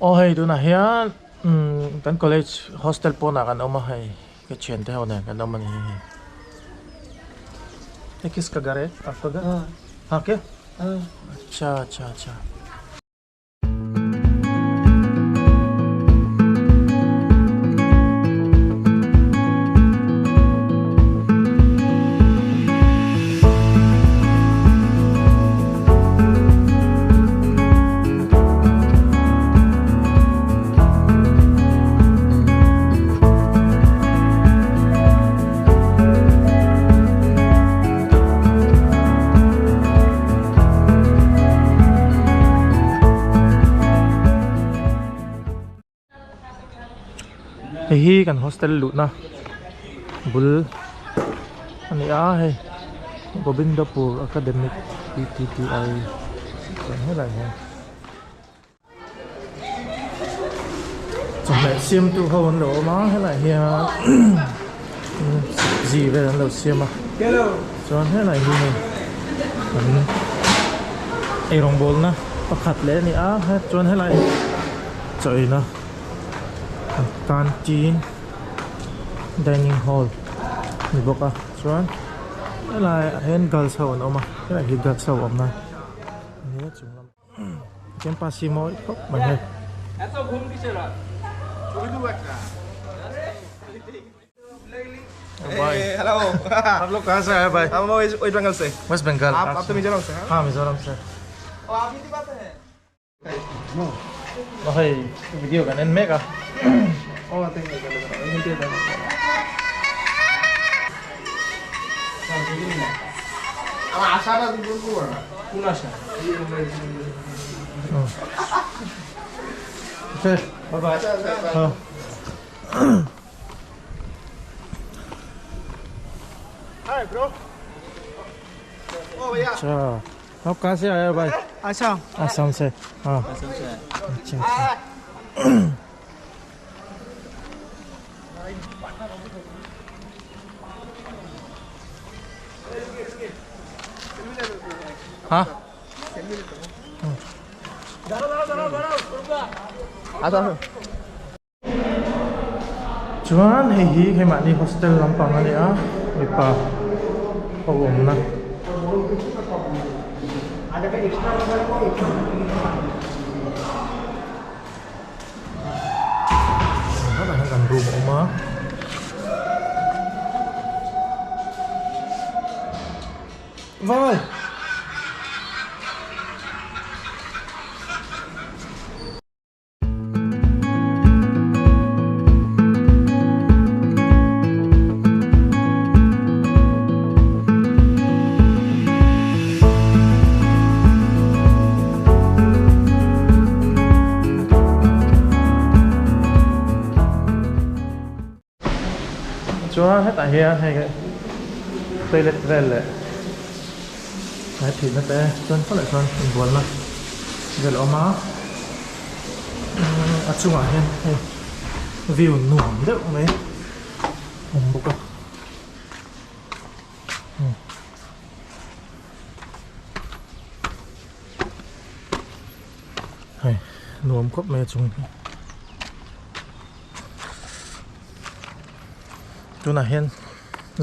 Aw hei tunah hian umm kan college hostel pawnah kan awm a hei ka thiante ho nen kan awm a ni hei. Hei kiska ghar hai aapka ghar? Haa kya? Acha acha acha. Hei hi kan hostel luhna bul a ni a hei Gobindapur Academic P T T I chuan helaiah hian Chawhmeh siamtu ho an lo awm a helaiah hian sabzi vel an lo siam a chuan helai hi hei an eirawngbawlna pakhat leh a ni a chuan helai chaw eina canteen dining hall a ni bawk a chuan helaiah hian girls ho an awm a helai hi girls ho awmna a ni a chung lamah. Campus hi mawi khawp mai hei. Hello आप लोग कहाँ से आए भाई हम वेस्ट बंगाल से वेस्ट बंगाल आप तो मिजोरम से हाँ मिजोरम से ओ आप हिंदी बात है hei video kan en mek a oh thank you Hindi আমার আশাটা বলবো না কোন আশা Okay, bye bye. Hi bro ओ भैया अच्छा आप कहाँ से आए हो भाई आसाम आसाम से हाँ अच्छा अच्छा हाँ আচ্ছা Chuan hei hi keimahni hostel lampang a ni a mipa ho awmna. Hetah hian kan room a awm a. Vai! Chuan hetah hian hei toilet vel leh he thihna te chuan khaw leh chuan inbualna vel a awm a a chungah hian hei view nuam deuh mai a awm bawk a. Hei nuam khawp mai a chung hi tunah hian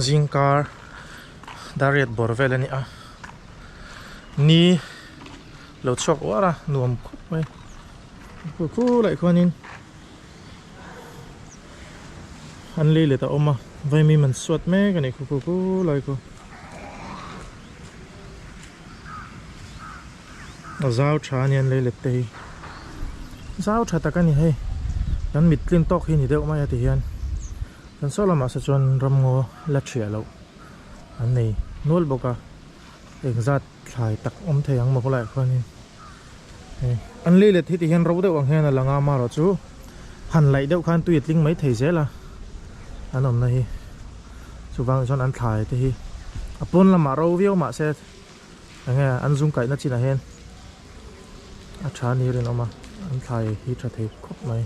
zingkar dariat bawr vel a ni a ni lo chhuak uar a nuam khawp mai khulai khuanin an lei let a awm a vaimim an suat mek a nih khu khu khulai khu. A zau tha a ni an lei let te hi zau tha tak a ni hei kan mit tlin tawk hi ni deuh mai a ti hian kan saw lamah saw chuan ramngaw la thiah loh an nei nual bawk a engzat thlai tak awm thei ang maw khawlaiah khuanin hei an lei let hi ti hian ro deuh ang hian a lang a amaherawh chu han laih deuh khan tui a tling mai thei zel a an awmna hi chuvang chuan an thlai te hi a pawn lamah ro viau mahse. Enge an zung kaihna chinah hian a tha ni rinawm a, an thlai hi tha thei khawp mai.